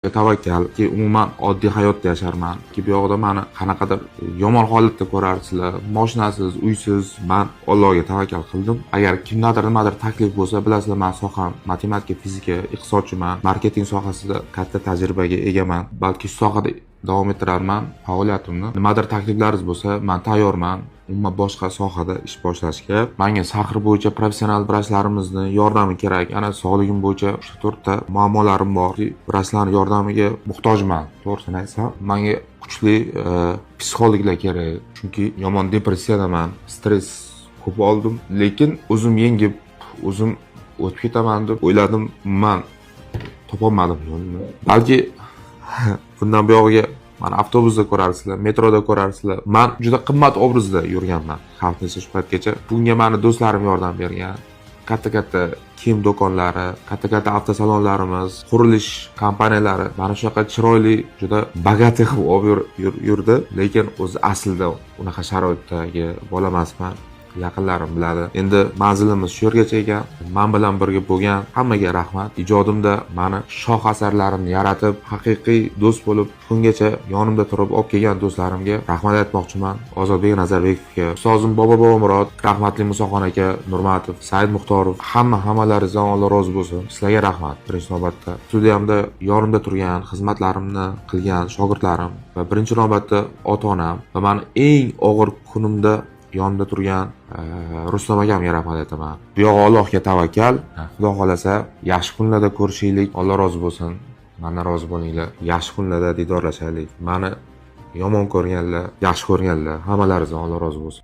Tavakkal ki, umuman oddiy hayotda yasharman ki, bu yoqda mani qanaqadir yomon holatda ko'rarsizlar, moshinasiz, uysiz. Man Allohga tavakkal qildim. Agar kimdadir nimadir taklif bo'lsa, bilasizlar, man soham matematika, fizika, iqtisodchiman, marketing sohasida katta tajribaga egaman, balki shu sohada davom ettirarman faoliyatimni. Nimadir takliflaringiz bo'lsa, man tayyorman umuman boshqa sohada ish boshlashga. Manga сахар bo'yicha professional vrachlarimizni yordami kerak. Ana, sog'lig'im bo'yicha uchta, to'rtta muammolarim bor, vrachlarni yordamiga muhtojman. To'g'risini aytsam, manga kuchli psixologlar kerak, chunki yomon depressiyadaman, stress ko'p oldim, lekin o'zim yengib, o'zim o'tib ketaman deb o'yladim. Man topolmadim yo'lni. Balki bundan buyog'iga mani avtobusda ko'rarsizlar, metroda ko'rarsizlar. Man juda qimmat obrazda yurganman xalqni shu paytgacha. Bunga mani do'stlarim yordam bergan, katta katta kiyim do'konlari, katta katta avtosalonlarimiz, qurilish kompaniyalari mana shunaqa chiroyli, juda богатый qilib olib yurdi, lekin o'zi aslida unaqa sharoitdagi bola emasman, yaqinlarim biladi. Endi manzilimiz shu yergacha ekan. Man bilan birga bo'lgan hammaga rahmat. Ijodimda mani shoh asarlarimni yaratib, haqiqiy do'st bo'lib, bungacha yonimda turib olib kelgan do'stlarimga rahmat aytmoqchiman. Ozodbek Nazarbekovga, ustozim Bobur Bobomurod, rahmatli Musaxon aka Nurmatov, Said Muxtorov, hamma hammalaringizdan Alloh rozi bo'lsin. Sizlarga rahmat. Birinchi navbatda studiyamda yonimda turgan, xizmatlarimni qilgan shogirdlarim va birinchi navbatda ota onam va mani eng og'ir kunimda yonimda turgan Rustam akamga rahmat aytaman. Bu yog'i Allohga tavakkal. Xudo xohlasa, yaxshi kunlarda ko'rishaylik. Alloh rozi bo'lsin. Mandan rozi bo'linglar. Yaxshi kunlarda diydorlashaylik. Mani yomon ko'rganlar, yaxshi ko'rganlar, hammalaringizdan Alloh rozi bo'lsin.